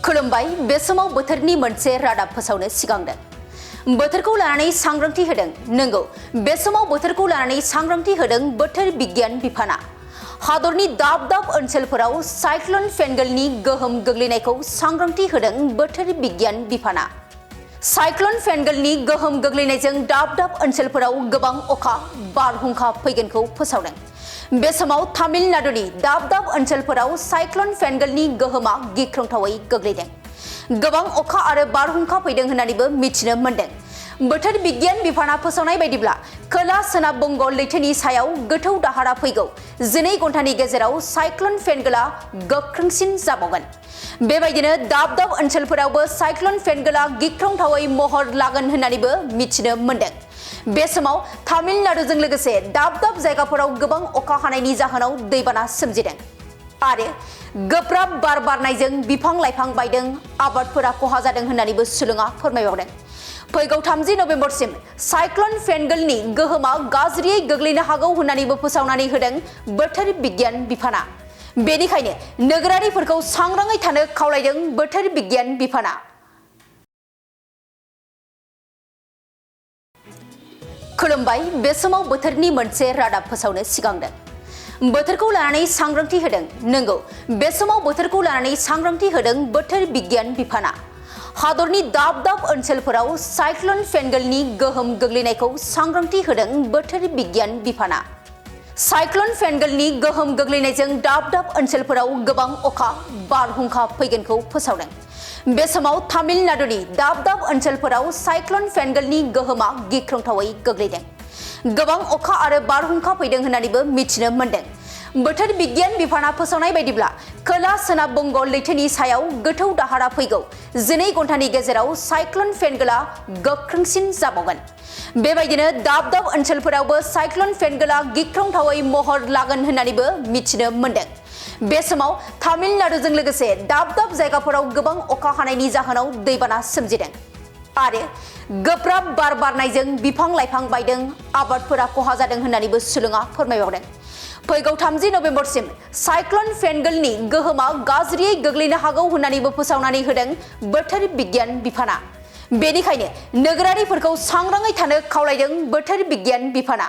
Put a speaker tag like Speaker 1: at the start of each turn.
Speaker 1: खुलुमबाय बे समाव बोथोरनि मोनसे रादाब फोसावनो सिगांदों बोथोरखौ लानानै सांग्रांथि होदों नंगौ बे समाव बोथोरखौ लानानै सांग्रांथि होदों बोथोर बिगियान बिफाना हादरनि दाब दाब ओनसोलफोराव साइक्लोन फेंगलनि गोहोम गोग्लैनायखौ सांग्रांथि होदों बोथोर बिगियान बिफाना साइक्लोन फेंगलनि गोहोम गोग्लैनायजों दाब दाब ओनसोलफोराव गोबां अखा बारहुंखा फैगोनखौ फोसावदों बे समाव तामिलनाडुनि दाब दाब ओनसोलफोराव साइक्लोन फेंगलनि गोहोमा गिख्रंथावै गोग्लैदों गोबां अखा आरो बारहुंखा फैदों होननानैबो मिथिनो मोन्दों बोथोर बिगियान बिफाना फोसावनाय बायदिब्ला खोला सोनाब बंग लैथोनि सायाव गोथौ दाहारा फैगौ 12 घन्टानि गेजेराव साइक्लोन फेंगला गोख्रोंसिन जाबावगोन बेबायदिनो दाब दाब ओनसोलफोरावबो साइक्लोन फेंगला गिख्रंथावै महर लागोन होननानैबो मिथिनो मोन्दों बे समाव तामिलनाडुजों लोगोसे दाब दाब जायगाफोराव गोबां अखा हानायनि जाहोनाव दैबाना सोमजिदों आरो गोब्राब बार बारनायजों बिफां लाइफां बायदों आबादफोरा खहा जादों होननानैबो सुलुङा फोरमायबावदों फैगौ 30 नबेम्बरसिम साइक्लोन फेंगलनि गोहोमा गाज्रियै गोग्लैनो हागौ होननानैबो फोसावनानै होदों बोथोर बिगियान बिफाना बेनिखायनो नोगोरारिफोरखौ सांग्राङै थानो खावलायदों बोथोर बिगियान बिफाना खुलुमबाय बे समाव बोथोरनि मोनसे रादाब फोसावनो सिगांदों बोथोरखौ लानानै सांग्रांथि होदों नंगौ बे समाव बोथोरखौ लानानै सांग्रांथि होदों बोथोर बिगियान बिफाना हादरनि दाब दाब ओनसोलफोराव साइक्लोन फेंगलनि गोहोम गोग्लैनायखौ सांग्रांथि होदों बोथोर बिगियान बिफाना साइक्लोन फेंगलनि गोहोम गोग्लैनायजों दाब दाब ओनसोलफोराव गोबां अखा बारहुंखा फैगोनखौ फोसावदों बे समाव तामिलनाडुनि दाब दाब ओनसोलफोराव साइक्लोन फेंगलनि गोहोमा गिख्रंथावै गोग्लैदों गोबां अखा आरो बारहुंखा फैदों होननानैबो मिथिनो मोन्दों बोथोर बिगियान बिफाना फोसावनाय बायदिब्ला खोला सोनाब बंग लैथोनि सायाव गोथौ दाहारा फैगौ 12 घन्टानि गेजेराव साइक्लोन फेंगला गोख्रोंसिन जाबावगोन बेबायदिनो दाब दाब ओनसोलफोरावबो साइक्लोन फेंगला गिख्रंथावै महर लागोन होननानैबो मिथिनो मोन्दों बे समाव तामिलनाडुजों लोगोसे दाब दाब जायगाफोराव गोबां अखा हानायनि जाहोनाव दैबाना सोमजिदों आरो गोब्राब बार बारनायजों बिफां लाइफां बायदों आबादफोरा खहा जादों होननानैबो सुलुङा फोरमायबावदों फैगौ 30 नबेम्बरसिम साइक्लोन फेंगलनि गोहोमा गाज्रियै गोग्लैनो हागौ होननानैबो फोसावनानै होदों बोथोर बिगियान बिफाना बेनिखायनो नोगोरारिफोरखौ सांग्राङै थानो खावलायदों बोथोर बिगियान बिफाना